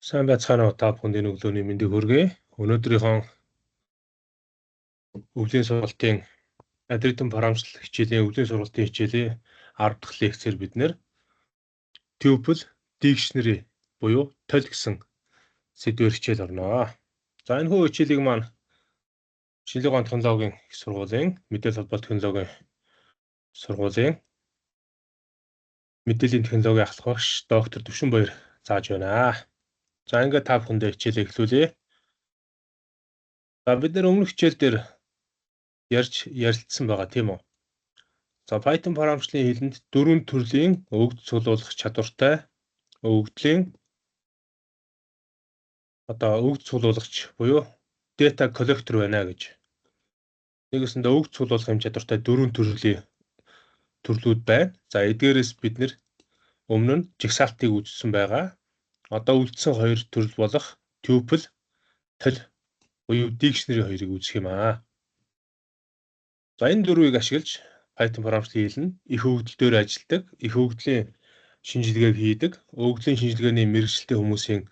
Сайн байцгаана уу, та бүхэнд энэ өглөөний мэндийг хүргэе. Өнөөдрийнхөө өвлийн сургалтын алгоритм програмчлал хичээлийн өвлийн сургалтын хичээлийн 10 дахь лекцээр бид нэр tuple dictionary буюу толь гэсэн сэдвээр хичээл орно. За, энэ хүү хичээлийг маань шинжлэх ухааны технологийн их сургуулийн мэдээлэл холбоот технологийн сургуулийн мэдээллийн технологийн ахлах багш доктор Төвшинбаяр зааж байна. За, ингээд та бүхэндээ хичээлээ эхлүүлье. За, бид нэр өмнөх хичээл дээр ярьж ярилцсан байгаа, тийм үү? За, Python програмчлалын хэлэнд дөрвөн төрлийн өгөгдөл цуглуулах чадвартай өгөгдлийн одоо өгөгдөл цуглуулагч буюу data collector байна гэж. Нэгэсэндээ өгөгдөл цуглуулах юм чадвартай дөрвөн төрлийн төрлүүд байна. За, эдгээрээс бид нэр өмнө нь жагсаалтыг үзсэн байгаа. Одоо үлдсэн хоёр төрөл болох tuple, толь буюу dictionary хоёрыг үзэх юм аа. За, энэ дөрвийг ашиглаж Python програмчлалын хэл нь их өгөгдөл дээр ажилладаг, их өгөгдлийн шинжилгээг хийдэг, өгөгдлийн шинжилгээний мэргэжилтэй хүмүүсийн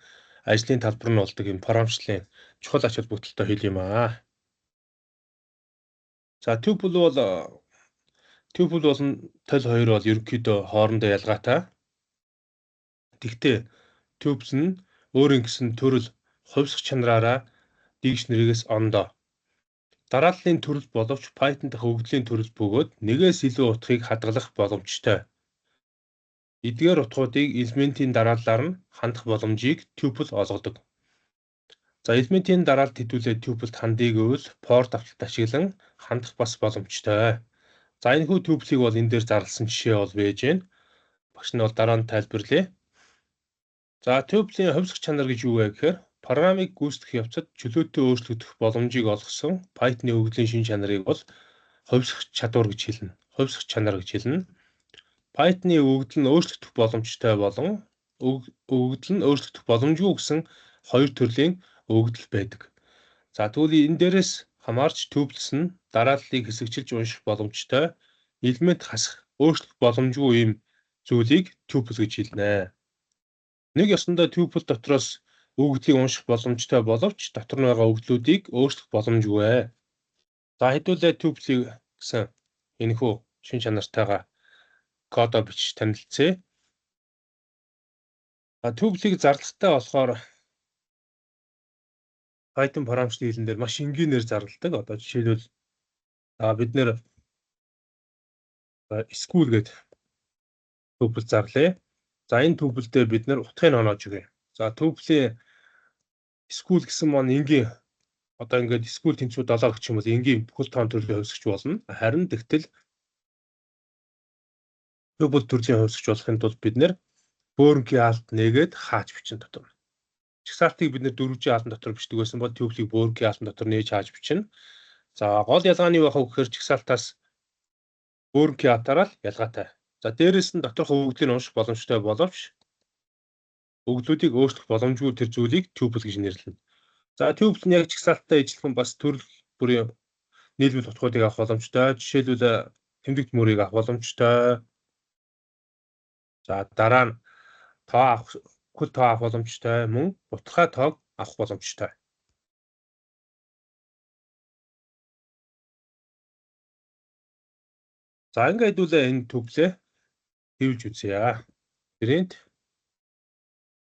ажлын талбар нь болдог юм програмчлалын чухал ач холбогдолтой хэл юм аа. За, tuple болон толь хоёр бол ерөнхийдөө хоорондоо ялгаатай. Тэгтээ tuple нь өөрийн гэсэн төрөл, хувьсах чанараараа dictionary-гээс ондоо. Дарааллын төрөл боловч Python дахь өгөгдлийн төрөл бөгөөд нэгээс илүү утгыг хадгалах боломжтой. Эдгээр утгуудыг элементийн дарааллаар нь хандах боломжийг tuple олгодог. За, элементийн дараалал хэдүүлээ tuple-д хандъя гэвэл for давталт ашиглан хандах бас боломжтой. За, энэхүү tuple-ийг бол энэ дээр зарласан жишээ бол байж байна. Багш нь бол дараа нь тайлбарлая. За, tuple-ийн хувьсах чанар гэж юу вэ гэхээр программыг гүйцэтгэх явцад чөлөөтэй өөрчлөгдөх боломжийг олгосон Python-ы өгөгдлийн шинж чанарыг бол хувьсах чадвар гэж хэлнэ. Хувьсах чанар гэж хэлнэ. Python-ы өгөгдөл нь өөрчлөгдөх боломжтой болон өгөгдөл нь өөрчлөгдөх боломжгүй гэсэн хоёр төрлийн өгөгдөл байдаг. За, тэгвэл энэ дээрээс хамаарч tuples нь дарааллыг хэсэгчилж унших боломжтой, элемент хасах, өөрчлөх боломжгүй ийм зүйлийг tuple гэж хэлнэ. Нэг ёсондоо tuple дотроос өгөгдлийг унших боломжтой боловч дотор нь байгаа өгөгдлүүдийг өөрчлөх боломжгүй. За, хэдүүлээ tuple гэсэн энэхүү шинж чанартайгаа кодоо бичиж танилцъя. Tuple-ийг зарлахтаа болохоор Python програмчлалын хэлэн дээр маш энгийнээр зарладаг. Одоо жишээлбэл бид нэр school гэдэг tuple зарлая. За, энэ tuple дээр бид нэр утгыг оноож өгье. За, tuple-ийн school гэсэн маань энгийн одоо ингээд school тэнцүү 7 гэх юм бол энгийн бүхэл тоон төрлийн хувьсагч болно. Харин тэгтэл tuple төрлийн хувьсагч болохын тулд бид нэр бөөрөнхий хаалт нээгээд хааж бичин дотор. Жагсаалтыг бид нэр дөрвөлжин хаалтан дотор бичдэг байсан бол tuple-ийг бөөрөнхий хаалтан дотор нээж хааж бичнэ. За, гол ялгаа нь юу байх вэ гэхээр жагсаалтаас бөөрөнхий хаалтаараа л ялгаатай. За, дээрэс нь доторх өгөгдлийг унших боломжтой боловч өгөгдлүүдийг өөрчлөх боломжгүй тэр зүйлийг tuple гэж нэрлэнэ. За, tuple нь яг жагсаалттай ижилхэн бас төрөл бүрийн нийлбэл утгуудыг авах боломжтой. Жишээлбэл, тэмдэгт мөрийг авах боломжтой. За, дараа нь тоо авах, бүхэл тоо авах боломжтой, мөн бутархай тоог авах боломжтой. За, ингээд хэдүүлээ энэ tuple-ээ хэвлэж үзье. Print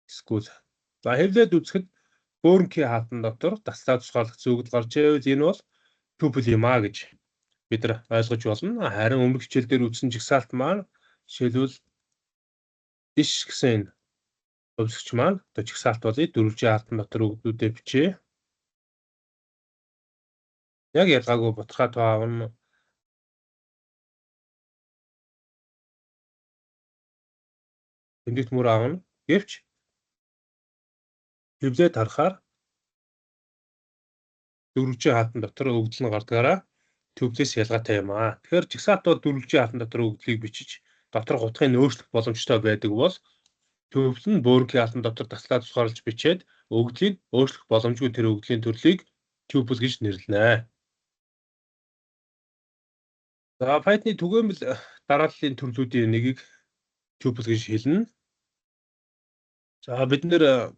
school. За, хэвлээд үзэхэд бөөрөнхий хаалтан дотор таслаа тусгаарлах өгөгдөл гарч ирэвэл энэ бол tuple юм а гэж бид нар ойлгож болно. Харин өмнөх хичээл дээр үзсэн жагсаалт маань жишээлбэл иш гэсэн энэ хувьсагч маань одоо жагсаалт болъё. Дөрвөлжин хаалтан дотор өгөгдлүүдээ бичье. Яг ялгаагүй бутархай тоо авна. Тэмдэгт мөр авна. Гэвч хэвлээд харахаар дөрвөлжин хаалтан дотор өгөгдөл нь гардгаараа tuple-ээс ялгаатай юм аа. Тэгэхээр жагсаалт бол дөрвөлжин хаалтан дотор өгөгдлийг бичиж доторх утгыг өөрчлөх боломжтой байдаг бол tuple нь бөөрөнхий хаалтан дотор таслаа тусгаарлаж бичээд өгөгдлийг өөрчлөх боломжгүй тэр өгөгдлийн төрлийг tuple гэж нэрлэнэ. За, Python-ы түгээмэл дарааллын төрлүүдийн нэгийг tuple гэж хэлнэ. За, бид нэр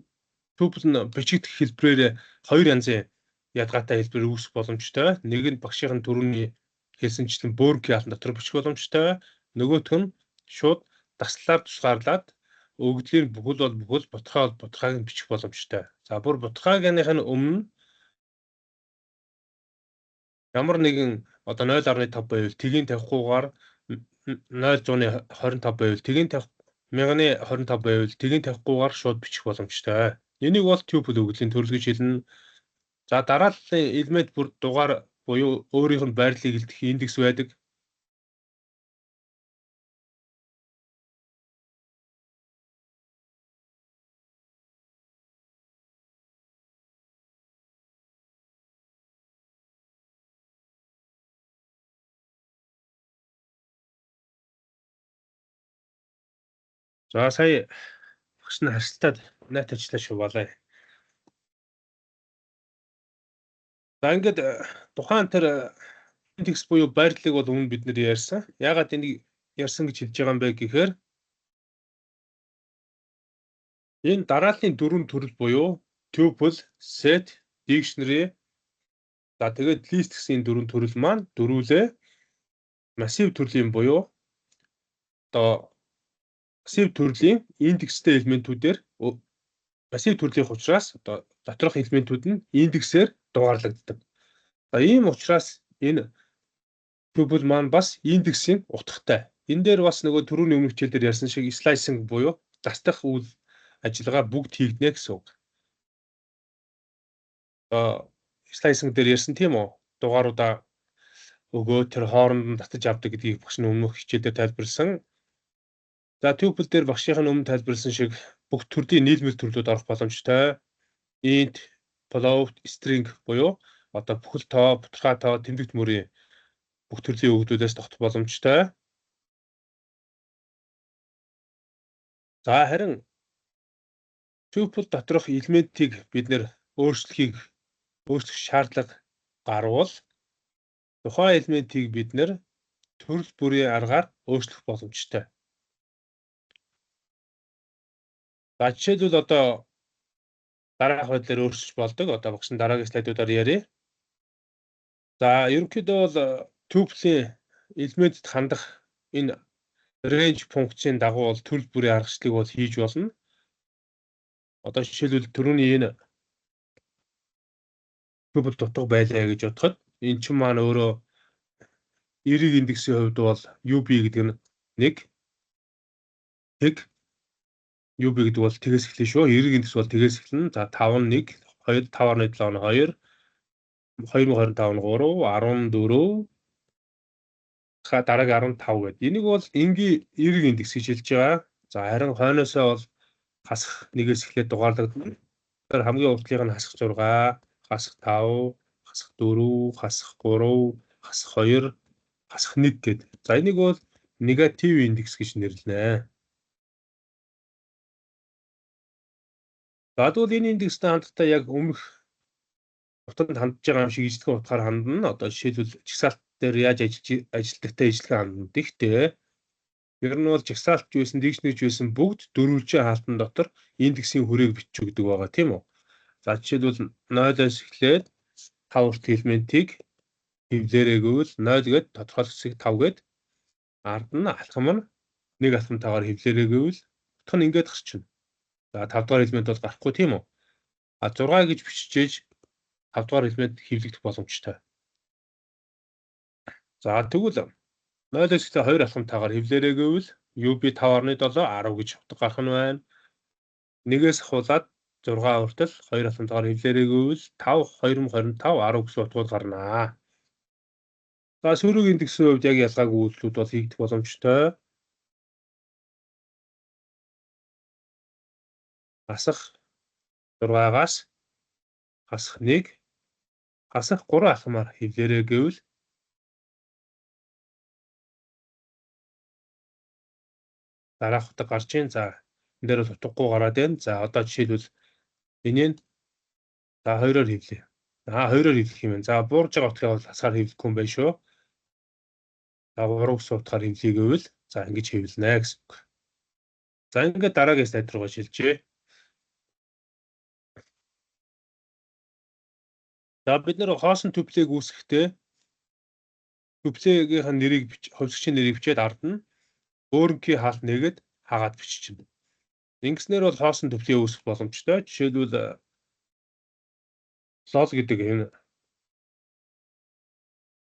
Tuple нь бичигдэх хэлбэрээр хоёр янзын ялгаатай хэлбэр үүсэх боломжтой. Нэг нь багшийн түрүүний хэлсэнчлэн бөөрөнхий хаалтан дотор бичих боломжтой. Нөгөөх нь шууд таслаар тусгаарлаад өгөгдлийн бүхэл бол бүхэл, бутархай бол бутархайг нь бичих боломжтой. За, бүр бутархайгных нь өмнө ямар нэгэн одоо 0.5 байвал тэгийн тавихгүйгээр, 0.25 байвал тэгийн тавих, 1025 байвал тэгийн тавихгүйгээр шууд бичих боломжтой. Энийг бол tuple өгөгдлийн төрөл гэж хэлнэ. За, дарааллын элемент бүр дугаар буюу өөрийнх нь байрлалыг илтгэх индекс байдаг. За, сая багш нь харьцалтад найт ажиллаа шуваалаа. За, ингээд тухайн тэр индекс буюу байрлалыг бол өмнө бид нэр ярьсан. Яагаад энийг ярьсан гэж хэлж байгаа юм бэ гэхээр энэ дарааллын дөрвөн төрөл буюу tuple, set, dictionary, за тэгээд list гэсэн энэ дөрвөн төрөл маань дөрвөлээ массив төрлийн буюу одоо массив төрлийн индекстэй элементүүдээр, массив төрлийн учраас одоо доторх элементүүд нь индексээр дугаарлагддаг. За, ийм учраас энэ tuple маань бас индексийн утгатай. Энэ дээр бас нөгөө түрүүний өмнөх хичээл дээр ярьсан шиг slicing буюу застах үйл ажиллагаа бүгд хийгдэнэ гэсэн үг. Одоо slicing дээр ярьсан, тийм үү? Дугааруудаа өгөө тэр хооронд нь татаж авдаг гэдгийг багш нь өмнөх хичээл дээр тайлбарлсан. За, tuple дээр багшийн өмнө тайлбарлсан шиг бүх төрлийн нийлмэл төрлүүд орох боломжтой. Int, float, string буюу одоо бүхэл тоо, бутархай тоо, тэмдэгт мөрийн бүх төрлийн өгөгдлүүдээс тогтох боломжтой. За, харин tuple доторх элементийг бид нэр өөрчлөх шаардлага гарвал тухайн элементийг бид нэр төрөл бүрийн аргаар өөрчлөх боломжтой. За, жишээлбэл, одоо дараах байдлаар өөрчилж болдог. Одоо багш нь дараагийн слайдуудаар ярья. За, ерөнхийдөө бол tuple-ийн элементэд хандах энэ range функцийн дагуу бол төрөл бүрийн аргачлалыг бол хийж болно. Одоо жишээлбэл, түрүүний энэ tuple дутга байлаа гэж бодоход энэ чинь маань өөрөө эерэг индексийн хувьд бол UB гэдэг нь 1 тэг, UB гэдэг бол тэгээс эхлэн шүү. Эерэг индекс бол тэгээс эхлэн. За, 5 1 2 5.7 нь 2, 2025 нь 3, 14, дараагийн 15 гэдэг. Энийг бол энгийн эерэг индекс гэж хэлж байгаа. За, харин хойноосоо бол хасах нэгээс эхлээд дугаарлагдана. Тэгэхээр хамгийн уртлыг нь хасах 6, хасах 5, хасах 4, хасах 3, хасах 2, хасах 1 гэдэг. За, энийг бол негатив индекс гэж нэрлэнэ. За, тэгвэл энэ индекстэй хандахдаа яг өмнөх утанд хандж байгаа юм шиг ижлэгэн утгаар хандна. Одоо жишээлбэл, жагсаалт дээр яаж ажиллаж ажилтагтай ижлэгэн хандна. Тэгэхдээ ер нь бол жагсаалт байсан, dictionary байсан бүгд дөрвөлжин хаалтан дотор индексийн хүрээг бичиж өгдөг байгаа, тийм үү? За, жишээлбэл, 0-оос эхлээд 5 хүртэлх элементийг хэвлээрэй гэвэл 0 гээд тодорхойлох хэсэг 5 гээд ард нь алхам нь нэг алхамтайгаар хэвлээрэй гэвэл утга нь ингээд гарчна. За, 5 дугаар элемент бол гарахгүй, тийм үү? А 6 гэж биччихээж 5 дугаар элемент хэвлэгдэх боломжтой. За, тэгвэл 0-оос эхлээд 2 алхамтайгаар хэвлээрэй гэвэл UB 5.7 10 гэж утга гарах нь байна. Нэгээс ахуулаад 6 хүртэл 2 алхамтайгаар хэвлээрэй гэвэл 5 2025 10 гэсэн утгууд гарнаа. За, сөрөг индексийн хувьд яг ялгаагүй үйлдэлүүд бол хийгдэх боломжтой. Хасах 6-аас хасах 1, хасах 3 алхмаар хэвлээрэй гэвэл дараах утга гарч ийн. За, энэ дээр бол утгагүй гараад байна. За, одоо жишээлбэл, энийг за 2-оор хэвлэе. Аа, 2-оор хэвлэх юм байна. За, буурж байгаа утгыг бол хасгаар хэвлэхгүй юм байна шүү. За, 3 гэсэн утгаар хэвлэе гэвэл за ингэж хэвлэнэ гэсэн үг. За, ингээд дараагийн слайд руугаа шилжээ. За, бид нар хоосон tuple ийг үүсгэхдээ tuple ийн нэрийг, хувьсгчийн нэрийг бичээд ард нь foreign key хаалт нээгээд хаагаад биччихнэ. Ингэснээр бол хоосон tuple ийг үүсгэх боломжтой. Жишээлбэл, лол гэдэг энэ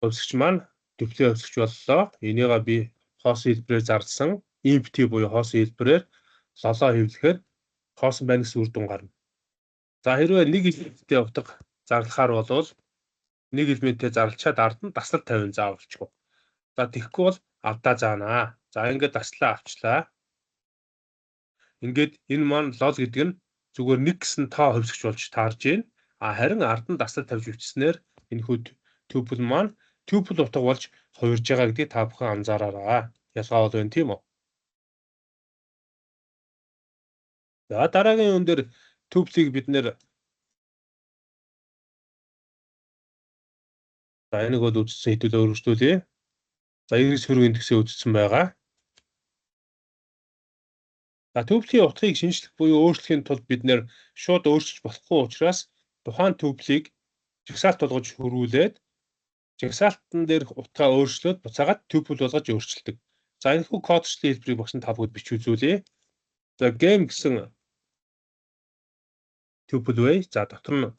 хувьсгч маань tuple хувьсгч боллоо. Энийгээ би хоосон хэлбэрээр зарласан. Empty буюу хоосон хэлбэрээр лолоо хэвлэхээр хоосон байна гэсэн үр дүн гарна. За, хэрвээ нэг элементтэй утга зарлахаар болвол нэг элементээ зарлчаад ард нь таслал 50 заавалчгүй. За, тэгэхгүй бол алдаа заанаа. За, ингээд таслаа авчлаа. Ингээд энэ маань лол гэдэг нь зүгээр нэг гэсэн тоо хувьсгч болж таарж байна. А харин ард нь таслал тавьж бичснээр энэхүү tuple маань tuple утга болж хувирж байгаа гэдгийг та бүхэн анзаараарай. Ялгаа бол байна, тийм үү? За, дараагийн юм дээр tuple ийг бид нар, за, энийг бол үзсэн, хэдүүлээ өргөжлүүлье. За, эрг сөрөг индексээ үзсэн байгаа. За, tuple ийн утгыг шинэчлэх буюу өөрчлөхийн тулд бид нар шууд өөрчилж болохгүй учраас тухайн tuple ийг жагсаалт болгож хөрвүүлээд, жагсаалтан дээрх утгаа өөрчлөөд буцаагаад tuple болгож өөрчилдөг. За, энэхүү кодчлалын хэлбэрийг багш нь та бүгд бичиж үзүүлье. За, game гэсэн tuple бай. За, дотор нь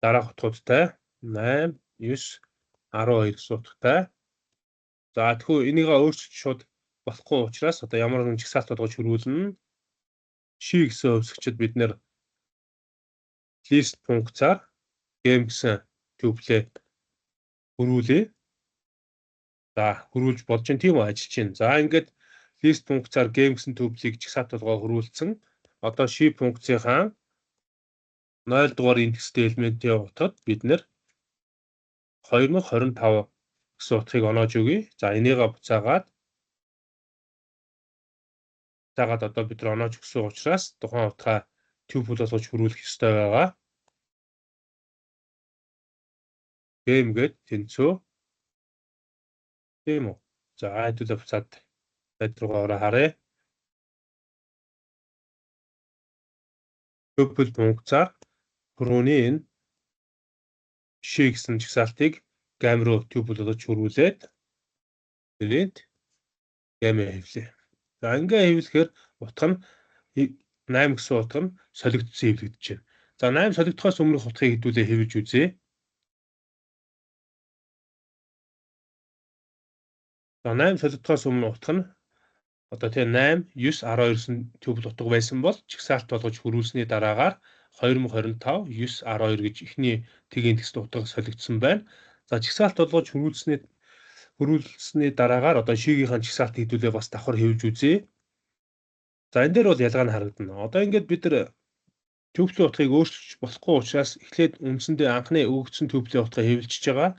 дараах утгуудтай 8, 9, 12 гэсэн утгатай. За, тэгэхүү энийгээ өөрчилж шууд болохгүй учраас одоо ямар нэгэн жагсаалт болгож хөрвүүлнэ. She гэсэн хувьсгчид бид нар list функцаар game гэсэн tuple ээ хөрвүүлье. За, хөрвүүлж болж байна, тийм үү, ажиллаж байна. За, ингээд list функцаар game гэсэн tuple ийг жагсаалт болгоо хөрвүүлсэн. Одоо she функцийнхаа 0 дугаар индекстэй элементийн утгад бид нар 2025 гэсэн утгыг оноож өгье. За, энийгээ буцаагаад одоо бид нар оноож өгсөн учраас тухайн утгаа tuple болгож хөрвүүлэх ёстой байгаа. Game гээд тэнцүү. Тийм үү? За, хэдүүлээ буцаад сайт руугаа ороо харъя. Tuple функцаар түрүүний энэ she гэсэн жагсаалтыг game руу tuple болгож хөрвүүлээд print game хэвлээ. За, ингээ хэвлэхээр утга нь 8 гэсэн утга нь солигдсон хэвлэгдэж байна. За, 8 солигдохоос өмнөх утгыг хэдүүлээ хэвлэж үзье. За, 8 солигдохоос өмнө утга нь одоо тийм 8, 9, 12 гэсэн tuple утга байсан бол жагсаалт болгож хөрвүүлсэний дараагаар 2025, 9, 12 гэж эхний тэг индекст утга солигдсон байна. За, жагсаалт болгож хөрвүүлсэний дараагаар одоо she гийнхаа жагсаалтыг хэдүүлээ бас давхар хэвлэж үзье. За, энэ дээр бол ялгаа нь харагдана. Одоо ингээд бид нар tuple ийн утгыг өөрчилж болохгүй учраас эхлээд үндсэндээ анхны өгөгдсөн tuple ийн утгаа хэвлэчихэж байгаа.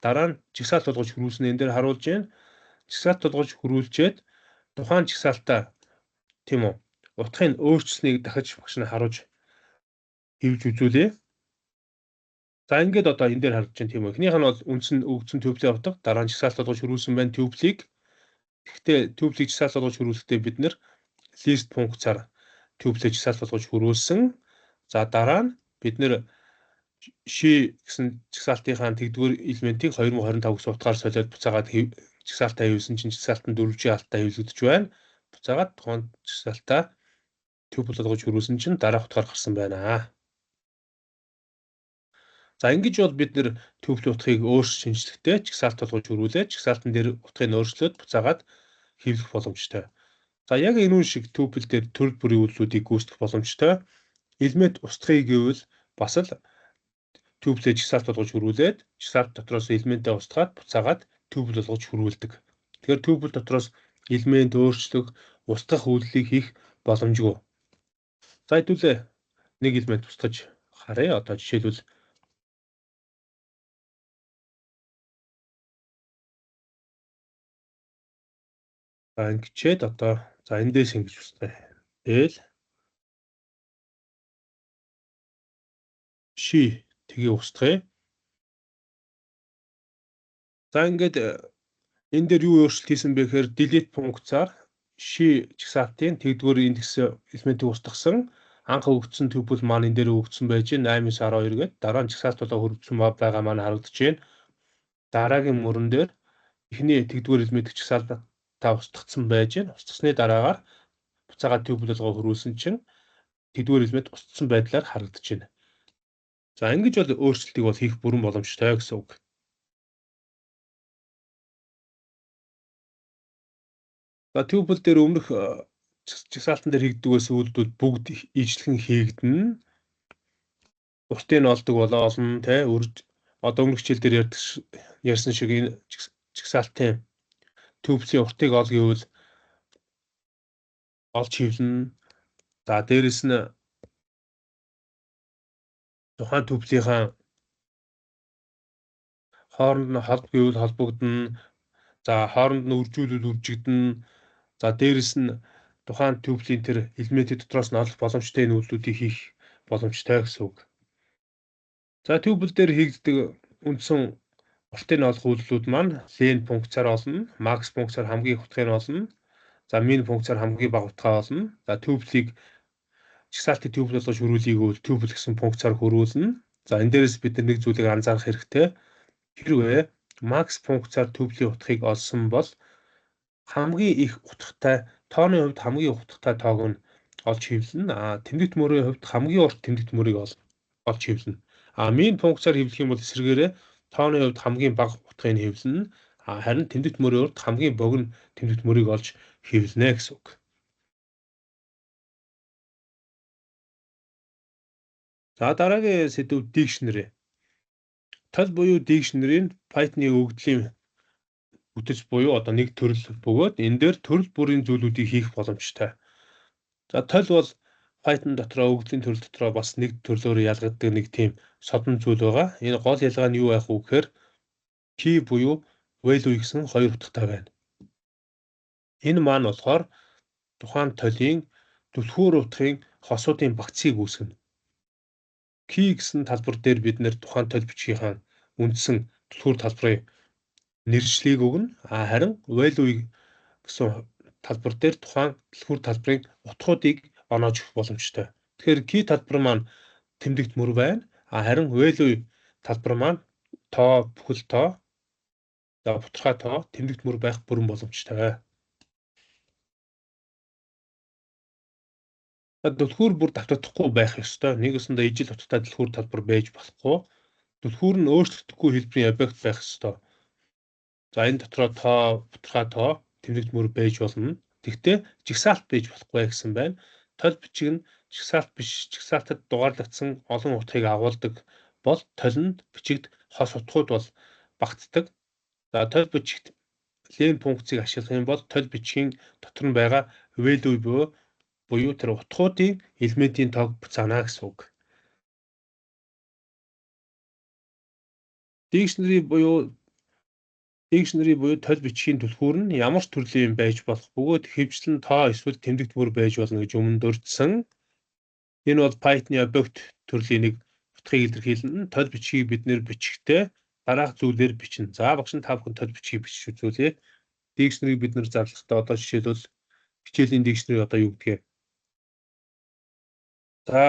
Дараа нь жагсаалт болгож хөрвүүлсэн энэ дээр харуулж байна. Жагсаалт болгож хөрвүүлчээд тухайн жагсаалтаа, тийм үү, утгыг өөрчилсөнийг дахиж багш нь харуулж хэвлэж үзүүлье. За, ингээд одоо энэ дээр харагдаж байна, тийм үү. Эхнийх нь бол үндсэн өгөгдсөн tuple ийн утга, дараа нь жагсаалт болгож хөрвүүлсэн байна tuple ийг. Тэгэхдээ tuple ийг жагсаалт болгож хөрвүүлэхдээ бид нар list функцаар tuple ээ жагсаалт болгож хөрвүүлсэн. За, дараа нь бид нар she гэсэн жагсаалтынхаа тэгдүгээр элементийг 2025 гэсэн утгаар солиод буцаагаад жагсаалтаа хэвлэсэн чинь жагсаалт нь 4G алтаа хэвлэгдэж байна. Буцаагаад тухайн жагсаалтаа tuple болгож хөрвүүлсэн чинь дараах утгаар гарсан байна. За, ингэж бол бид нар tuple утгыг өөрчилж шинэчлэхдээ жагсаалт болгож хөрвүүлээд жагсаалтан дээр утгыг өөрчлөөд буцаагаад хэвлэх боломжтой. За, яг энэ шиг tuple дээр төрөл бүрийн үйлдэлүүдийг гүйцэтгэх боломжтой. Элемент устгахыг гэвэл бас л tuple ээ жагсаалт болгож хөрвүүлээд жагсаалт дотроос элементээ устгаад буцаагаад tuple болгож хөрвүүлдэг. Тэгэхээр tuple дотроос элемент өөрчлөх, устгах үйлдэлийг хийх боломжгүй. За, хэдүүлээ нэг элемент устгаж харъя. Одоо жишээлбэл, за, ингэчээд одоо, за, эндээс ингэж устгая. Тэгэл she тгийг устгая. За, ингээд энэ дээр юу өөрчлөлт хийсэн бэ гэхээр delete функцаар she жагсаалтын тэгдүгээр индекс элементийг устгасан. Анх өгөгдсөн tuple маань энэ дээр өгөгдсөн байж 8 9 12 гээд дараа нь жагсаалт болоо хөрвсөн байгаа маань харагдаж байна. Дараагийн мөрөн дээр эхний тэгдүгээр элемент жагсаалтаа устгацсан байж байна. Устгасны дараагаар буцаага tuple болгоо хөрвүүлсэн чинь тэгдүгээр элемент устгасан байдлаар харагдаж байна. За, ингэж бол өөрчлөлтийг бол хийх бүрэн боломжтой гэсэн үг. За, tuple дээр өмнөх жагсаалтан дээр хийгддэг байсан үйлдэлүүд бүгд ижлэгэн хийгдэнэ. Уртыг нь олдог болоо олно, те, одоо өмнөх хичээл дээр ярьсан шиг энэ жагсаалтын tuple-ийн уртыг ол гэвэл олж хэвлэнэ. За, дээрэс нь тухайн tuple-ийнхаа хооронд нь холбо гэвэл холбогдоно. За, хооронд нь үржүүлвэл үржигдэнэ. За, дээрэс нь тухайн tuple-ийн тэр элементийн дотроос нь олох боломжтой энэ үйлдэлүүдийг хийх боломжтой гэсэн үг. За, tuple дээр хийгддэг үндсэн уртыг нь олох үйлдэлүүд маань len функцаар олно, max функцаар хамгийн их утгыг нь олно. За, min функцаар хамгийн бага утгаа олно. За, tuple-ийг жагсаалтын tuple болгож хөрвүүлэхийг бол tuple гэсэн функцаар хөрвүүлнэ. За, энэ дээрээс бид нэг зүйлийг анзаарах хэрэгтэй. Хэрвээ max функцаар tuple-ийн утгыг олсон бол хамгийн их утгатай, тооны хувьд хамгийн их утгатай тоог нь олж хэвлэнэ. А тэмдэгт мөрийн хувьд хамгийн урт тэмдэгт мөрийг олж хэвлэнэ. А min функцаар хэвлэх юм бол эсрэгээрээ тооны хувьд хамгийн бага утгыг нь хэвлэнэ. А харин тэмдэгт мөрийн хувьд хамгийн богино тэмдэгт мөрийг олж хэвлэнэ гэсэн үг. За, дараагийн сэдэв dictionary. Толь буюу dictionary нь Python-ы өгөгдлийн бүтэц буюу одоо нэг төрөл бөгөөд энэ дээр төрөл бүрийн зүйлүүдийг хийх боломжтой. За, толь бол Python дотроо өгөгдлийн төрөл дотроо бас нэг төрлөөр ялгагддаг нэг тийм содон зүйл байгаа. Энэ гол ялгаа нь юу байх вэ гэхээр key буюу value гэсэн хоёр утгатай байна. Энэ маань болохоор тухайн толийн түлхүүр утгын хосуудын багцыг үүсгэнэ. Key гэсэн талбар дээр бид нэр тухайн толь бичгийнхаа үндсэн түлхүүр талбарын нэршлийг өгнө. А харин value гэсэн талбар дээр тухайн түлхүүр талбарын утгуудыг оноож өгөх боломжтой. Тэгэхээр key талбар маань тэмдэгт мөр байна. А харин value талбар маань тоо, бүхэл тоо, за бутархай тоо, тэмдэгт мөр байх бүрэн боломжтой. Түлхүүр бүр давтагдахгүй байх ёстой. Нэг ёсондоо ижил утгатай түлхүүр талбар байж болохгүй. Түлхүүр нь өөрчлөгдөхгүй хэлбэрийн объект байх ёстой. За, энэ дотроо тоо, бутархай тоо, тэмдэгт мөр байж болно. Тэгэхдээ жагсаалт байж болохгүй гэсэн байна. Толь бичиг нь жагсаалт биш, жагсаалтад дугаарлагдсан олон утгыг агуулдаг бол толинд бичигт хос утгууд бол багтдаг. За, толь бичигт len функцийг ашиглах юм бол толь бичгийн дотор нь байгаа value буюу тэр утгуудын элементийн тоог буцаана гэсэн үг. Dictionary буюу толь бичгийн түлхүүр нь ямар ч төрлийн юм байж болох бөгөөд ихэвчлэн тоо эсвэл тэмдэгт мөр байж болно гэж өмнө дурдсан. Энэ бол Python-ы объект төрлийн нэг утгыг илэрхийлнэ. Толь бичгийг бид нэр бичихдээ дараах зүйлээр бичнэ. За, багш нь та бүхэн толь бичгийг бичиж үзүүлье. Dictionary бид нэр зарлахдаа одоо жишээлбэл хичээлийн dictionary одоо юу гэдгийг. За,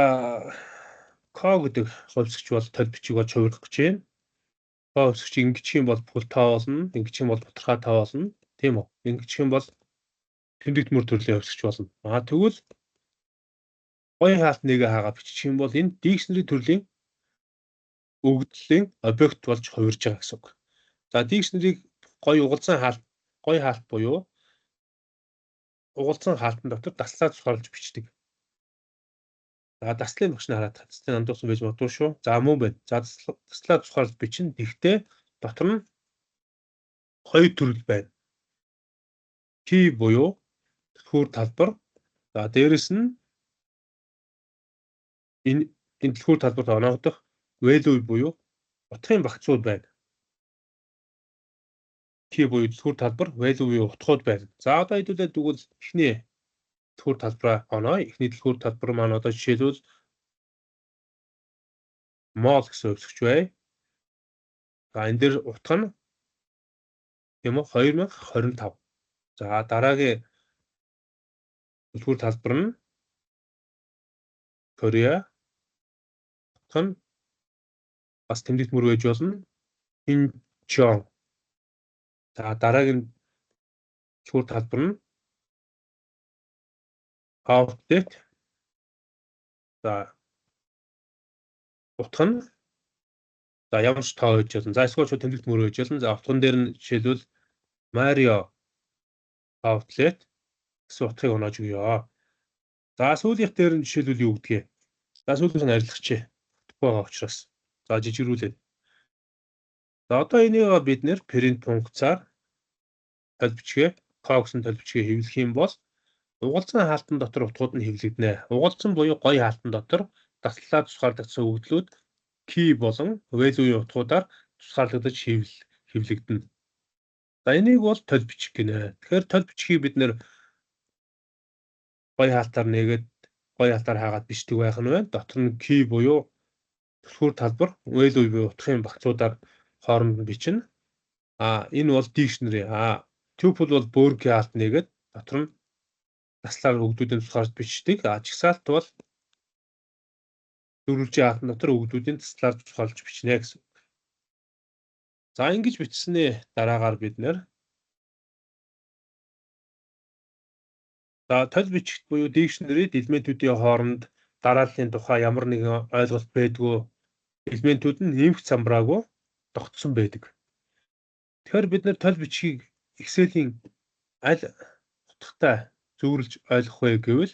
ко гэдэг хувьсгч бол толь бичиг болж хувирах гэж байна. Ко хувьсгч ингэчих юм бол бүхэл тоо болно, ингэчих юм бол бутархай тоо болно. Тийм үү? Ингэчих юм бол тэмдэгт мөр төрлийн хувьсгч болно. А тэгвэл гоё хаалт нэгэ хаагаа бичих юм бол энэ dictionary төрлийн өгөгдлийн объект болж хувирж байгаа гэсэн үг. За, dictionary-г гоё угалзан хаалт, гоё хаалт буюу угалзан хаалтан дотор таслаа зохиолж бичдэг. За, даслын багш нь хараад таслын андуурсан байж магадгүй шүү. За, мөн байна. За, таслаа зохиолж бичнэ. Тэгэхдээ дотор нь хоёр төрөл байна. Key буюу түлхүүр талбар. За, дээрэс нь энэ түлхүүр талбарт оноогдох value буюу утгын багцууд байна. Key буюу түлхүүр талбар, value буюу утгууд байна. За, одоо хэдүүлээ тэгвэл эхний түлхүүр талбараа оноо. Эхний түлхүүр талбар маань одоо жишээлбэл мол гэсэн хувьсгч бай. За, энэ дээр утга нь тийм үү 2025. За, дараагийн түлхүүр талбар нь Korea утга нь бас тэмдэгт мөр байж болно. Incheon. За, дараагийн түлхүүр талбар нь outlet. За, утга нь, за, ямар ч тоо байж болно. За, эсвэл шууд тэмдэгт мөр байж болно. За, утган дээр нь жишээлбэл Mario outlet гэсэн утгыг оноож өгье. За, сүүлийнх дээр нь жишээлбэл юу гэдгийг. За, сүүлийнх нь арилгачээ. Утгагүй байгаа учраас. За, жижигрүүлээд. За, одоо энийг бид нэр print функцаар толь бичгээ ко гэсэн толь бичгээ хэвлэх юм бол угалдсан хаалтан дотор утгууд нь хэвлэгдэнэ. Угалдсан буюу гоё хаалтан дотор таслалаар тусгаарлагдсан өгөгдлүүд key болон value-ийн утгуудаар тусгаарлагдаж хэвлэгдэнэ. За, энийг бол толь бичих гинэ. Тэгэхээр толь бичгийг бид нэр гоё хаалтаар нээгээд, гоё хаалтаар хаагаад бичдэг байх нь байна. Дотор нь key буюу түлхүүр талбар, value буюу утгын багцуудаар хооронд нь бичнэ. А энэ бол dictionary. А tuple бол бөөрөнхий хаалт нээгээд дотор нь таслаар өгөгдлүүдийн тусгаарч бичдэг. А жагсаалт бол дөрвөлжин хаалтан дотор өгөгдлүүдийн таслаар тусгаарлаж бичнэ гэсэн үг. За, ингэж бичсэний дараагаар бид нэр за толь бичигт буюу dictionary-д элементүүдийн хооронд дарааллын тухай ямар нэгэн ойлголт байдгүй, элементүүд нь нэмэх замбраагүй тогтсон байдаг. Тэгэхээр бид нэр толь бичгийг Excel-ийн аль утгатай зүйрлэж ойлгох вэ гэвэл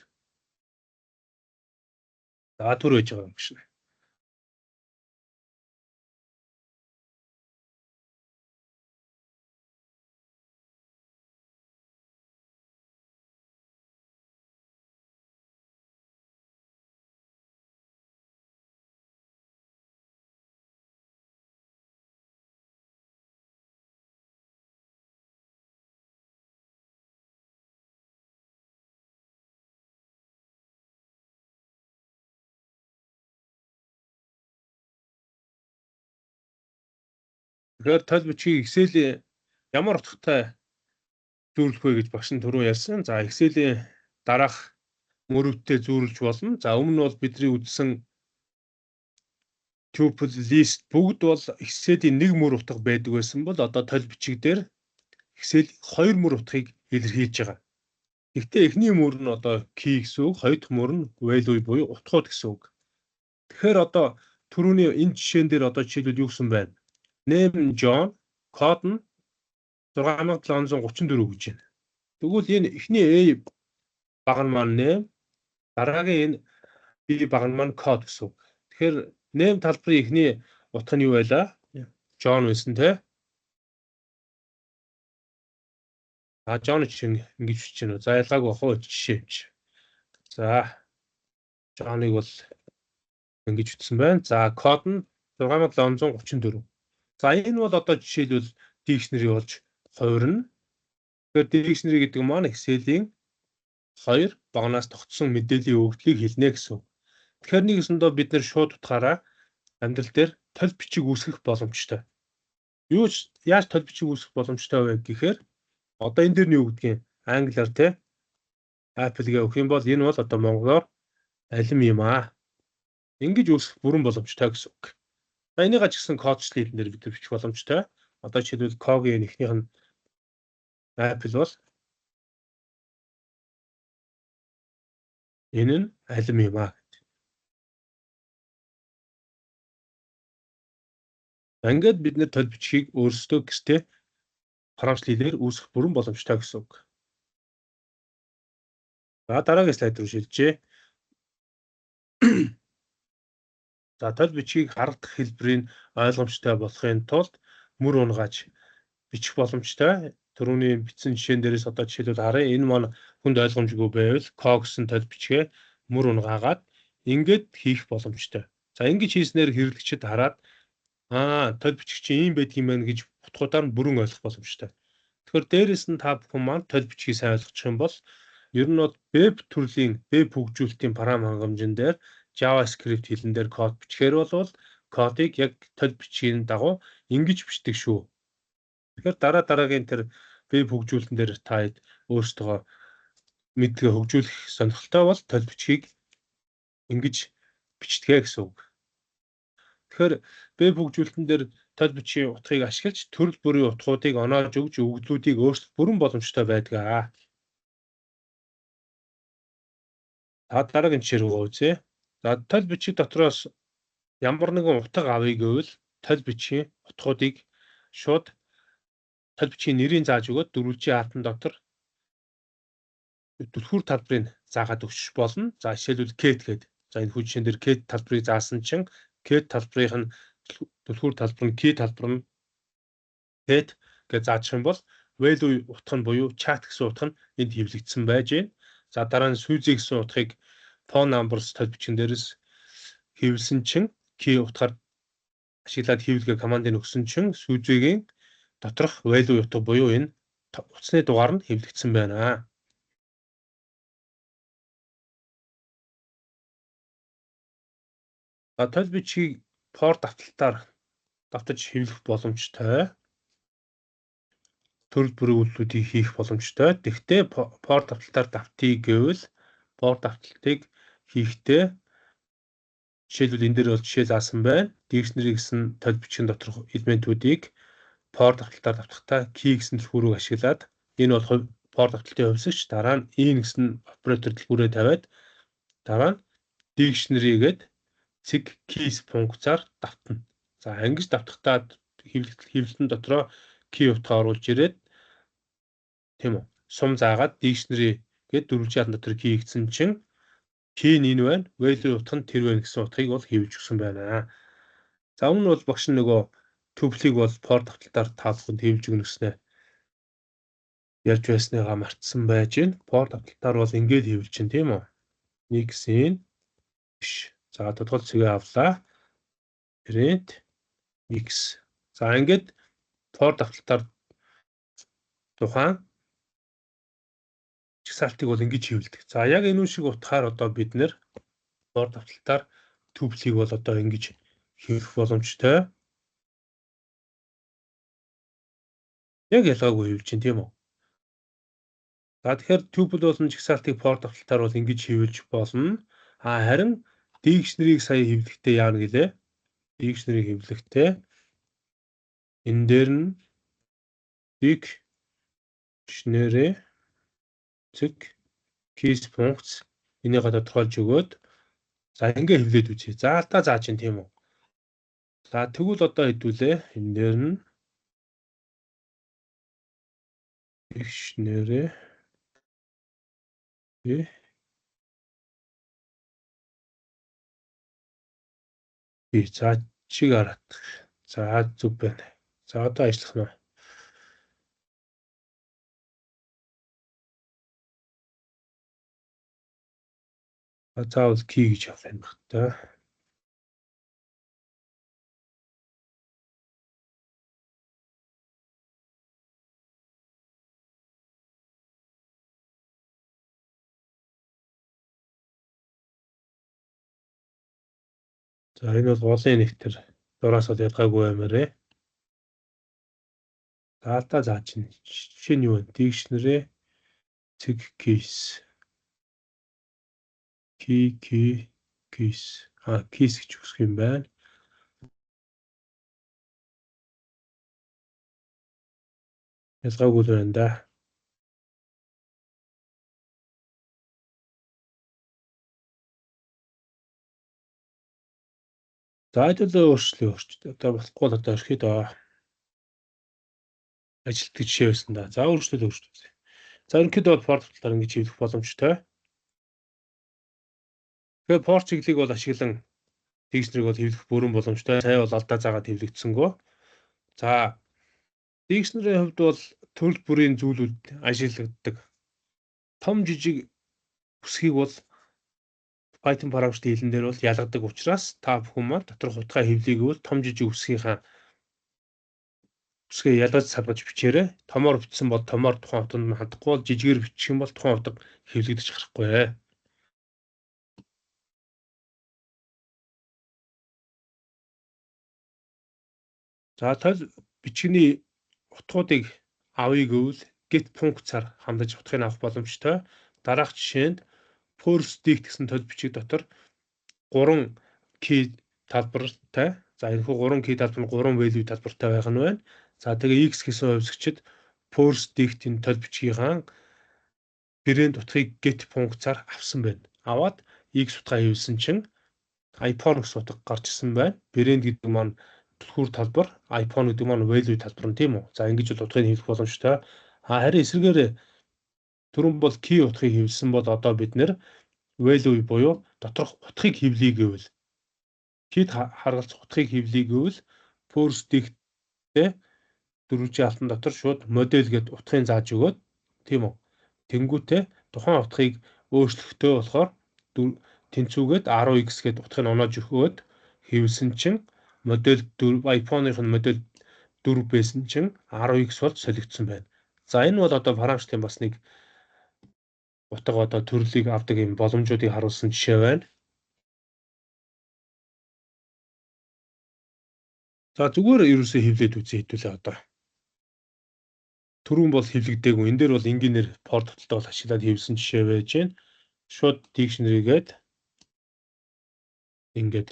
за, түр байж байгаа юм шиг. Тэгэхээр толь бичгийг Excel-ийн ямар утгатай зүйрлэх вэ гэж багш нь түрүү ярьсан. За, Excel-ийн дараах мөрөвдтэй зүйрлэж болно. За, өмнө нь бол бидний үзсэн tuple, list бүгд бол Excel-ийн нэг мөр утга байдаг байсан бол одоо толь бичиг дээр Excel хоёр мөр утгыг илэрхийлж байгаа. Гэхдээ эхний мөр нь одоо key гэсэн үг, хоёр дахь мөр нь value буюу утгууд гэсэн үг. Тэгэхээр одоо түрүүний энэ жишээн дээр одоо жишээлбэл юу гэсэн байна? Name John, код нь 6734 гэж байна. Тэгвэл энэ эхний A баг нь маань name, дараагийн энэ B баг нь маань код гэсэн үг. Тэгэхээр name талбарын эхний утга нь юу байлаа? John байсан те. А, John чинь ингэж бичиж байна уу? За, ялгаагүй бах уу, жишээ юм чи. За, John-ыг бол ингэж бичсэн байна. За, код нь 6734. За, энэ бол одоо жишээлбэл dictionary болж хувирна. Тэгэхээр dictionary гэдэг маань Excel-ийн хоёр багнаас тогтсон мэдээллийн өгөгдлийг хэлнэ гэсэн. Тэгэхээр нэгсэндээ бид нэр шууд утгаараа амьдрал дээр толь бичиг үүсгэх боломжтой. Юу ч яаж толь бичиг үүсгэх боломжтой вэ гэхээр одоо энэ дэр нь юу гэдгийг англиар те Apple гэ өгөх юм бол энэ бол одоо монголоор алим юм аа. Ингэж үүсгэх бүрэн боломжтой гэсэн үг. За, энийг ч гэсэн кодчлын хэлэн дээр бид бичих боломжтой. Одоо жишээлбэл когийн эхнийх нь Apple бол энэ нь алим юм аа. Ингээд бид нэр толь бичгийг өөрсдөө гэртээ програмчлал хэлээр үүсгэх бүрэн боломжтой гэсэн үг. За, дараагийн слайд руу шилжээ. За, толь бичгийг харагдах хэлбэрийг ойлгомжтой болохын тулд мөр унгааж бичих боломжтой. Түрүүний бичсэн жишээн дээрээс одоо жишээлбэл харъя. Энэ маань хүнд ойлгомжгүй байвал ко гэсэн толь бичгээ мөр унгаагаад ингээд хийх боломжтой. За, ингэж хийснээр хэрэглэгчид хараад аа, толь бичих чинь ийм байдаг юм байна гэж утгуудаар нь бүрэн ойлгох боломжтой. Тэгэхээр дээрэс нь та бүхэн маань толь бичгийг сайн ойлгочих юм бол ер нь бол веб төрлийн веб хөгжүүлэлтийн програм хангамжин дээр JavaScript хэлэн дээр код бичгээр болвол кодыг яг толь бичгийн дагуу ингэж бичдэг шүү. Тэгэхээр дараа дараагийн тэр веб хөгжүүлэлтэн дээр та өөрсдөө мэдлэгээ хөгжүүлэх сонирхолтой бол толь бичгийг Ингэж бичдэг гэсэн үг. Тэгэхээр веб хөгжүүлэлтэн дээр толь бичгийн утгыг ашиглаж төрөл бүрийн утгуудыг оноож өгж өгөгдлүүдийг өөрчлөх бүрэн боломжтой байдаг. За дараагийн жишээ рүү үзье. За толь бичиг дотроос ямар нэгэн утга авъя гэвэл толь бичгийн утгуудыг шууд толь бичгийн нэрийг зааж өгөөд дөрвөлжин хаалтан дотор түлхүүр талбарыг заагаад өгчих болно. За жишээлбэл cat гэдэг. За энэ хүү жишээн дээр cat талбарыг заасан чинь cat талбарын нь түлхүүр талбар нь key талбар нь cat гэж заачих юм бол value утга нь буюу chat гэсэн утга нь энд хэвлэгдсэн байж байна. За дараа нь Suzy гэсэн утгыг phone numbers толь бичгэн дээрээс хэвлсэн чинь key утгаар ашиглаад хэвлэгээ командыг өгсөн чинь Suzy-гийн доторх value утга буюу энэ утасны дугаар нь хэвлэгдсэн байна. За толь бичгийг for давталтаар давтаж хэвлэх боломжтой. Төрөл бүрийн үйлдэлүүдийг хийх боломжтой. Тэгэхдээ for давталтаар давтъя гэвэл for давталтыг хийхдээ жишээлбэл энэ дээр бол жишээ заасан байна. Dictionary гэсэн толь бичгийн доторх элементүүдийг for давталтаар давтахдаа key гэсэн түлхүүрийг ашиглаад энэ бол for давталтын хувьсагч, дараа нь in гэсэн оператор түлхүүрээ тавиад дараа нь dictionary гээд цэг keys функцаар давтна. За ингэж давтахдаа хэвлэлтэн дотроо key утгаа оруулж ирээд, тийм үү? Сум заагаад dictionary гээд дөрвөлжин хаалтан дотор key хийгдсэн чинь key нь энэ байна, value утга нь тэр байна гэсэн утгыг бол хэвлэж өгсөн байна. За өмнө нь бол багш нөгөө tuple-ийг бол for давталтаар та бүхэнд хэвлэж өгнө гэснээр ярьж байсныгаа мартсан байж байна. For давталтаар бол ингээд хэвлэж чинь, тийм үү? X-ийн биш. За тодгол цэгээ авлаа. Print x. За ингээд for давталтаар тухайн жагсаалтыг бол ингэж хэвлэдэг. За яг энэ шиг утгаар одоо бид нэр for давталтаар tuple-ийг бол одоо ингэж хэвлэх боломжтой. Яг ялгаагүй хэвлэж чинь, тийм үү? За тэгэхээр tuple болон жагсаалтыг for давталтаар бол ингэж хэвлэж болно. А харин dictionary-г сая хэвлэхдээ яана гэлээ? Dictionary-г хэвлэхдээ энэ дээр нь dictionary цэг keys функц энийгээ тодорхойлж өгөөд за ингээ хэвлээд үзье. За алдаа зааж чинь, тийм үү? За тэгвэл одоо хэдүүлээ энэ дээр нь dictionary би за чиг хараадах. За зүг байна. За одоо ажиллах нь. Заавал key гэж авах юм байна та. За энэ бол голын нэгтэр дураас бол ялгаагүй баймаарэ. За алдаа заа чинь жишээ нь юу вэ? Dictionary цэг keys. Key key keys. А keys гэж үсэх юм байна. Ялгаагүй л байна да. За хэдүүлээ өөрчлөе өөрчлөе. Одоо болохгүй бол одоо орхиод ажилтдаг жишээ байсан да. За өөрчлөлт өөрчлөлт. За ерөнхийдөө бол for талаар ингэж хэвлэх боломжтой. Тэгэхээр for чиглэлийг бол ашиглан dictionary-г бол хэвлэх бүрэн боломжтой. Сая бол алдаа заагаад хэвлэгдсэнгөө. За dictionary-ийн хувьд бол төрөл бүрийн зүйлүүд ашиглагддаг. Том жижиг үсгийг бол Python программын хэлэн дээр бол ялгадаг учраас та бүхэн маань доторх утгаа хэвлэе гэвэл том жижиг үсгийнхаа үсгээ ялгаж салгаж бичээрэй. Томоор бичсэн бол томоор тухайн утганд нь хандахгүй бол жижигээр бичих юм бол тухайн утга хэвлэгдэж гарахгүй. За толь бичгийн утгуудыг авъя гэвэл get функцаар хандаж утгыг авах боломжтой. Дараах жишээнд first dict гэсэн толь бичиг дотор 3 key талбартай. За, энэхүү 3 key талбар нь 3 value талбартай байх нь байна. За, тэгээ x гэсэн хувьсагчид first dict-ийн толь бичгийнхаа брэнд утгыг get функцаар авсан байна. Аваад x утгаа хэвлсэн чинь iPhone гэсэн утга гарч ирсэн байна. Брэнд гэдэг маань түлхүүр талбар, iPhone гэдэг маань value талбар нь, тийм үү? За, ингэж бол утгыг хэвлэх боломжтой. А харин эсрэгээр түрүүн бол key утгыг хэвлсэн бол одоо бид нэр value буюу доторх утгыг хэвлэе гэвэл, key-д харгалзах утгыг хэвлэе гэвэл first dict-тэй дөрвөлжин хаалтан дотор шууд модель гээд утгыг зааж өгөөд, тийм үү? Тэнгүүтээ тухайн утгыг өөрчлөхтөө болохоор тэнцүүгээд 10x гээд утгыг оноож өгөөд хэвлсэн чинь модель 4, iPhone-ын модель 4 байсан чинь 10x бол солигдсон байна. За, энэ бол одоо програмчлалын бас нэг утга, одоо төрлийг авдаг юм боломжуудыг харуулсан жишээ байна. За, зүгээр ерөөсөө хэвлээд үзье хэдүүлээ одоо. Түрүүн бол хэвлэгдээгүй. Энэ дээр бол энгийнээр for давталтаа бол ашиглаад хэвлсэн жишээ байж байна. Шууд dictionary-гээд ингээд.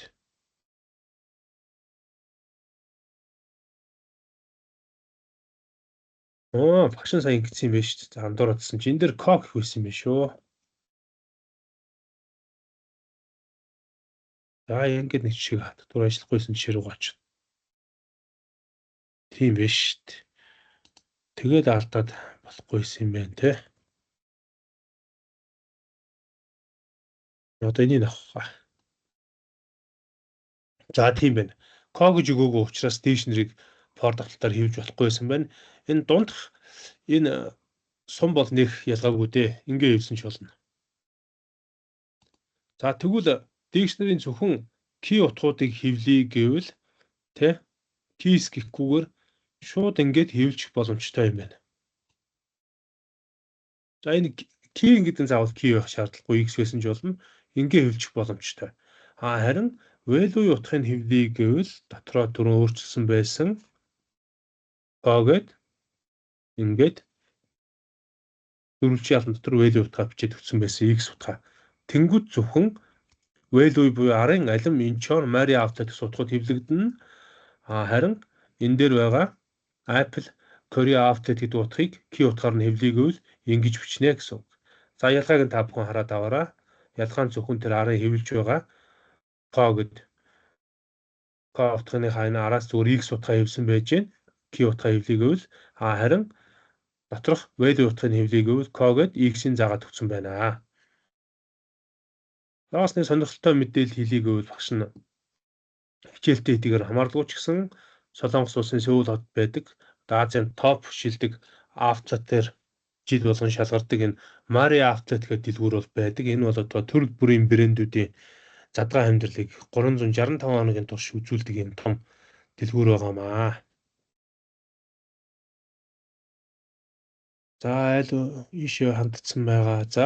Оо, багш нь сая ингэсэн юм байна шүү дээ. За, андууруудсан чи энэ дээр кок гэх байсан юм байна шүү. За, ингээд нэг жишээ түр ажиллахгүйсэн жишээ рүү гарч. Тийм байна шүү дээ. Тэгээд алдаад болохгүйсэн юм байна те. Одоо энийг авах. За, тийм байна. Ко гэж өгөөгүй учраас dictionary-г for давталтаар хэвлэж болохгүй байсан байна. Энэ дундх энэ сум бол нэх ялгаагүй дээ. Ингээ хэвлсэн ч болно. За, тэгвэл dictionary-ийн зөвхөн key утгуудыг хэвлэе гэвэл, тэ, keys гэхгүйгээр шууд ингээд хэвлэх боломжтой юм байна. За, энэ key гэдэг нь заавал key байх шаардлагагүй, x байсан ч болно. Ингээ хэвлэх боломжтой. А харин value утгыг хэвлэе гэвэл дотроо түрүүн өөрчилсөн байсан гээд ингээд дөрвөлжин хаалтан дотор value утгаа бичээд өгсөн байсан x утгаа. Тэнгүүд зөвхөн value буюу арын алим, Incheon, Mary Outlet гэсэн утгууд хэвлэгдэнэ. А харин энэ дээр байгаа Apple Korea Outlet гэдэг утгыг key утгаар нь хэвлэе гэвэл ингэж бичнэ гэсэн үг. За, ялгааг нь та бүхэн хараад аваарай. Ялгаа нь зөвхөн тэр арын хэвлэж байгаа ко гэд ко утганы хайна араас зүгээр x утгаа хэвлсэн байж гэн key утгаа хэвлэе гэвэл, а харин доторх value утгыг хэвлэе гэвэл ко гэд x-ийн заагаад өгсөн байна. Бас нэг сонирхолтой мэдээлэл хэлье гэвэл багш нь хичээлтэй хэдийгээр хамааралгүй ч гэсэн Солонгос улсын Сөүл хот байдаг. Одоо Азийн топ шилдэг outlet-ээр жил болгон шалгардаг энэ Mari Outlet гэдэг дэлгүүр бол байдаг. Энэ бол одоо төрөл бүрийн брэндүүдийн задгай амьдралыг 365 хоногийн турш үзүүлдэг юм том дэлгүүр байгаамаа. За, айл ийшээ хандсан байгаа. За,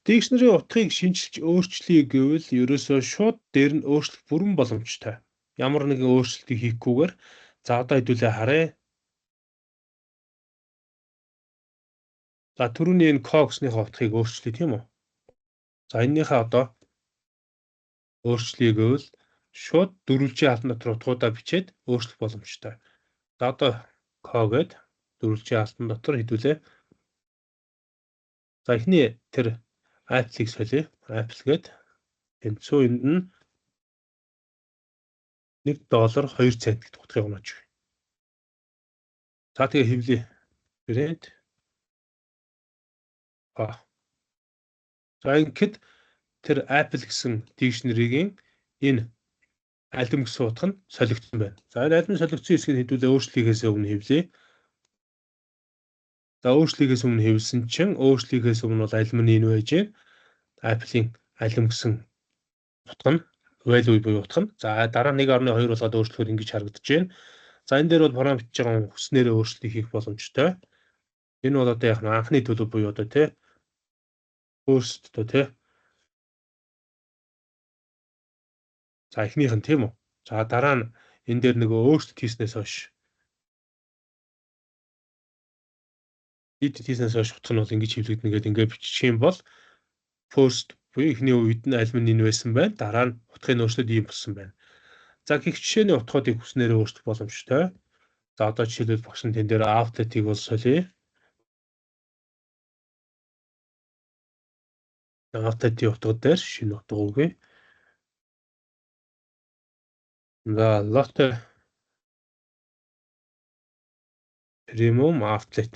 dictionary утгыг шинчилж өөрчлөе гэвэл ерөөсөө шууд дээр нь өөрчлөх бүрэн боломжтой. Ямар нэгэн өөрчлөлтийг хийхгүйгээр, за, одоо хэдүүлээ харъя. За, түрүүний энэ Cox-ныхаа утгыг өөрчлөе, тийм үү? За, энэнийхээ одоо өөрчлөе гэвэл шууд дөрвөлжин хаалтан дотор утгуудаа бичээд өөрчлөх боломжтой. За, одоо co гээд дөрвөлжин хаалтан дотор хэдүүлээ. За, эхний тэр Apple-ыг солиё. Apple гээд тэнцүү энд нь 1 доллар 2 цент гэдэг утгыг оноож өгье. За, тэгээ хэвлэе. Брэнд. А. За, ингээд тэр Apple гэсэн dictionary-гийн энэ алим гэсэн утга нь солигдсон байна. За, энэ алим солигдсон хэсгийг хэдүүлээ өөрчлөлийнхээс өмнө хэвлэе. За, өөрчлөлийнхээс өмнө хэвлсэн чинь өөрчлөлийнхээс өмнө бол алим нь энэ байж байна. Apple-ийн алим гэсэн утга нь value буюу утга нь. За, дараа 1.2 болгоод өөрчлөхөөр ингэж харагдаж байна. За, энэ дээр бол програм бичиж байгаа хүснээрээ өөрчлөлтийг хийх боломжтой. Энэ бол одоо яг нь анхны төлөв буюу одоо тий first одоо тий. За, эхнийх нь, тийм үү. За, дараа нь энэ дээр нөгөө өөрчлөлт хийснээс хойш, edit хийснээс хойш утга нь бол ингэж хэвлэгдэнэ гэдэг ингээд бичих юм бол first Буюу эхний үед нь алим нь энэ байсан байна. Дараа нь утгын өөрчлөлт ийм болсон байна. За, гэх жишээний утгуудыг хүснээрээ өөрчлөх боломжтой. За, одоо жишээлбэл багш нь тэн дээр outlet-ийг бол солиё. Outlet-ийн утга дээр шинэ утга өгье. За, Lotte Premium Outlet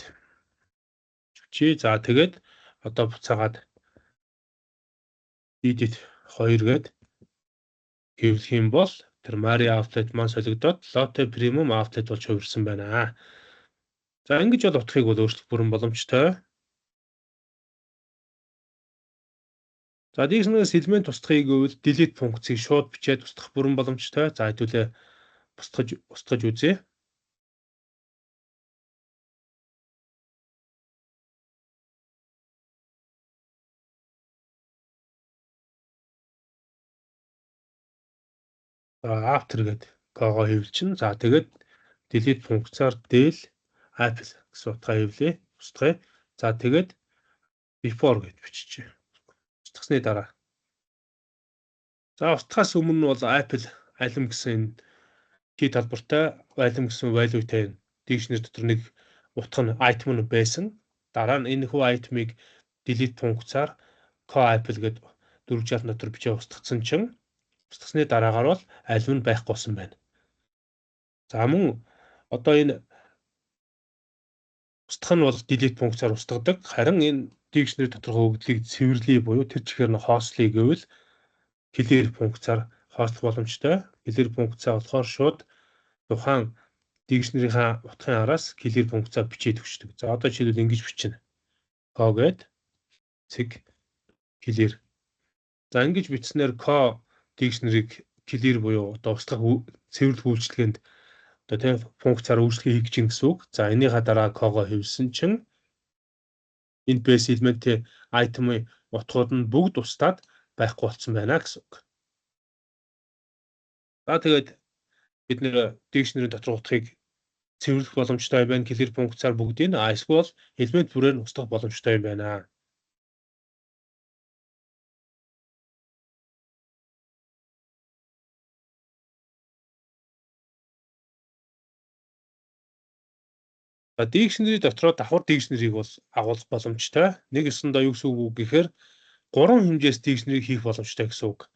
чи. За, тэгээд одоо буцаагаад edit 2 гээд хэвлэх юм бол тэр Mari Outlet маань солигдоод Lotte Premium Outlet болж хувирсан байна. За, ингэж бол утгыг бол өөрчлөх бүрэн боломжтой. За, dictionary-ээс элемент устгахыг гэвэл delete функцийг шууд бичээд устгах бүрэн боломжтой. За, хэдүүлээ устгаж үзье. За, after гэдэг ко-го хэвлэчихнэ. За, тэгээд delete функцаар del apple гэсэн утгаа хэвлэе. Устгая. За, тэгээд before гэж биччихье. Устгасны дараа. За, устгахаас өмнө бол apple алим гэсэн энэ key талбартай, алим гэсэн value-тай dictionary дотор нэг утга нь, item нь байсан. Дараа нь энэ хүү item-ыг delete функцаар co apple гэдэг дөрвөн жаалтан дотор бичээ устгацсан чинь устгасны дараагаар бол алим нь байхгүй болсон байна. За, мөн одоо энэ устгах нь бол delete функцаар устгадаг. Харин энэ dictionary доторх өгөгдлийг цэвэрлэе буюу тэр чигээр нь хоослоё гэвэл clear функцаар хоослох боломжтой. Clear функцаа болохоор шууд тухайн dictionary-ийн утгын араас clear функцаа бичээд өгчдөг. За, одоо жишээлбэл ингэж бичнэ. Co гээд цэг clear. За, ингэж бичснээр co dictionary-г clear буюу одоо устгах, цэвэрлэх үйлчилгээнд одоо тийм функцаар үйлчлэгээ хийх гэж гэсэн үг. За, энийхээ дараа co-го хэвлэсэн чинь энэ base элементийн item-ын утгууд нь бүгд устдаад байхгүй болсон байна гэсэн үг. За, тэгээд бид нэр dictionary дотор утгыг цэвэрлэх боломжтой юм байна. Clear функцаар бүгдийг, а эсвэл элемент бүрээр нь устгах боломжтой юм байна. За, dictionary дотроо давхар dictionary-г бол агуулах боломжтой. Нэг ёсондоо юу гэсэн үг вэ гэхээр гурван хэмжээс dictionary хийх боломжтой гэсэн үг.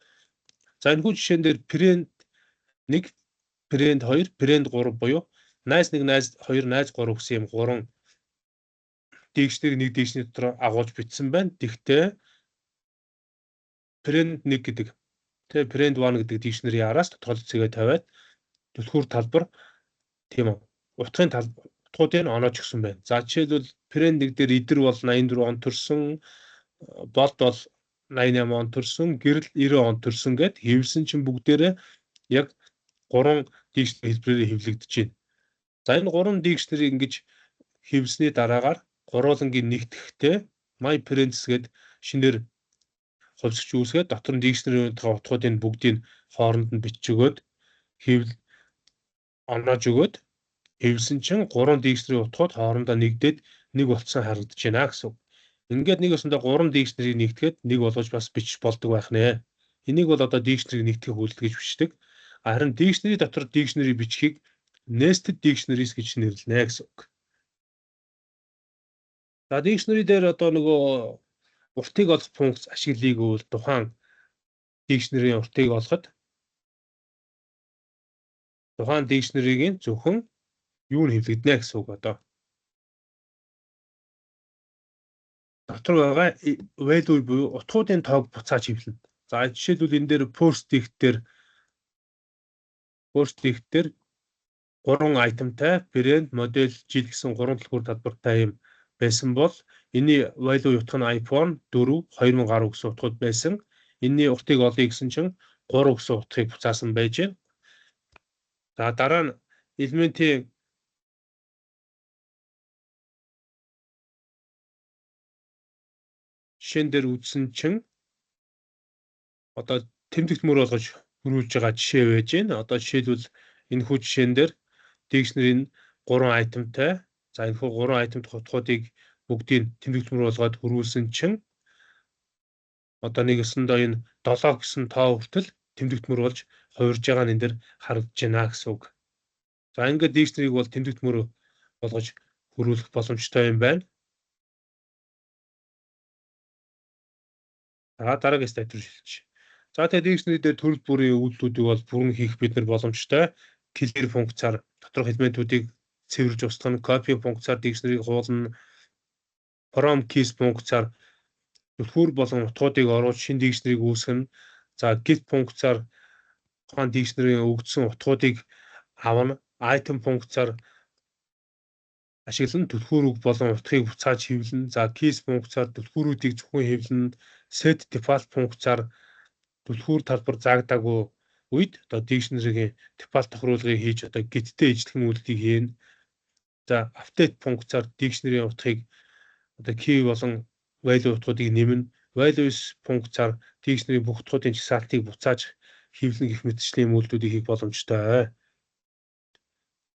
За, энэхүү жишээн дээр parent 1, parent 2, parent 3 буюу найз 1, найз 2, найз 3 гэсэн юм гурван dictionary нэг dictionary дотор агуулж бичсэн байна. Тэгтээ parent 1 гэдэг, тэ, parent 1 гэдэг dictionary араас тодорхойлолт цэгээ тавиад түлхүүр талбар, тийм үү, утгын тал утгуудыг онооч өгсөн байна. За, жишээлбэл parent 1 дээр идэр бол 84 он төрсөн, болд бол 88 он төрсөн, гэрэл 90 он төрсөн гэд хэвлсэн чинь бүгдээрээ яг гурван dictionary хэлбэрээр хэвлэгдэж байна. За, энэ гурван dictionary ингэж хэвлсний дараагаар гурвуулангийн нэгтгэхдээ my parents гэд шинээр хувьсагч үүсгээд дотор нь dictionary-ийн утгуудын бүгдийг хооронд нь бичиж өгөөд хэвл оноож өгөөд хэвлсэн чинь гурван dictionary утгууд хоорондоо нэгдээд нэг болцсон харагдаж байна гэсэн үг. Ингээд нэг ёсондоо гурван dictionary нэгтгээд нэг болгож бас бичих болдог байх нэ. Энийг бол одоо dictionary нэгтгэх үйлдэл гэж бичдэг. Харин dictionary дотор dictionary бичихийг nested dictionaries гэж нэрлэнэ гэсэн үг. За, dictionary дээр одоо нөгөө уртыг олох функц ашиглая гэвэл тухайн dictionary-ийн уртыг олоход тухайн dictionary-гийн зөвхөн юу нь хэвлэгдэнэ гэсэн үг, одоо. Дотор байгаа value буюу утгуудын тоог буцааж хэвлэнэ. За, жишээлбэл энэ дээр first dict дээр гурван item-тай brand, model, жил гэсэн гурван түлхүүр талбартай юм байсан бол энэний value утга нь iPhone 4 2000 гаруй гэсэн утгууд байсан. Энэний уртыг олъё гэсэн чинь 3 гэсэн утгыг буцаасан байж байна. За, дараа нь элементийн жишээн дээр үзсэн чинь одоо тэмдэгт мөр болгож хөрвүүлж байгаа жишээ байж байна. Одоо жишээлбэл энэ хүү жишээн дээр dictionary-н 3 item-тай. За, энэ хүү 3 item-т утгуудыг бүгдийг тэмдэгт мөр болгоод хөрвүүлсэн чинь Одоо нэг өсөндөө энэ 7 гэсэн тоо хүртэл тэмдэгт мөр болж хувирж байгаа нь энэ дээр харагдаж байна гэсэн үг. За, ингээд dictionary-г бол тэмдэгт мөр болгож хөрвүүлэх боломжтой юм байна. За, дараагийн слайд руу шилжиж. За, тэгээд dictionary дээр төрөл бүрийн үйлдэлүүдийг бол бүрэн хийх бид нар боломжтой. Clear функцаар доторх элементүүдийг цэвэрлж устгах нь, copy функцаар dictionary-г хуулна, from keys функцаар түлхүүр болон утгуудыг оруулж шинэ dictionary-г үүсгэнэ. За, get функцаар тухайн dictionary-ийн өгөгдсөн утгуудыг авна. Item функцаар ашиглан түлхүүр үг болон утгыг буцааж хэвлэнэ. За, keys функцаар түлхүүрүүдийг зөвхөн хэвлэнэ. Set default функцаар түлхүүр талбар заагдаагүй үед одоо dictionary-гийн default тохируулгыг хийж одоо get-тэй ижилхэн үйлдэлийг хийнэ. За, update функцаар dictionary-ийн утгыг одоо key болон value утгуудыг нэмнэ. Values функцаар dictionary бүх утгуудын жагсаалтыг буцааж хэвлэнэ гэх мэтчлийн үйлдэлүүдийг хийх боломжтой.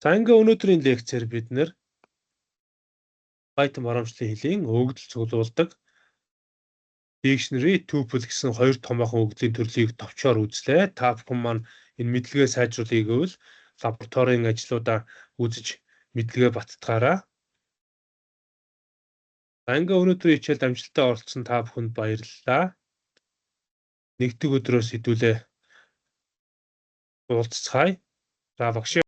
За, ингээ өнөөдрийн лекцээр бид нар Python програмчлалын хэлийн өгөгдөл цуглуулдаг dictionary, tuple гэсэн хоёр томоохон өгөгдлийн төрлийг товчоор үзлээ. Та бүхэн маань энэ мэдлэгээ сайжруулъя гэвэл лабораторийн ажлуудаа үзэж мэдлэгээ баттгаарай. За, ингээ өнөөдрийн хичээлд амжилттай оролцсон та бүхэнд баярлалаа. Нэгдэх өдрөөс хэдүүлээ уулзацгаая. За, багш.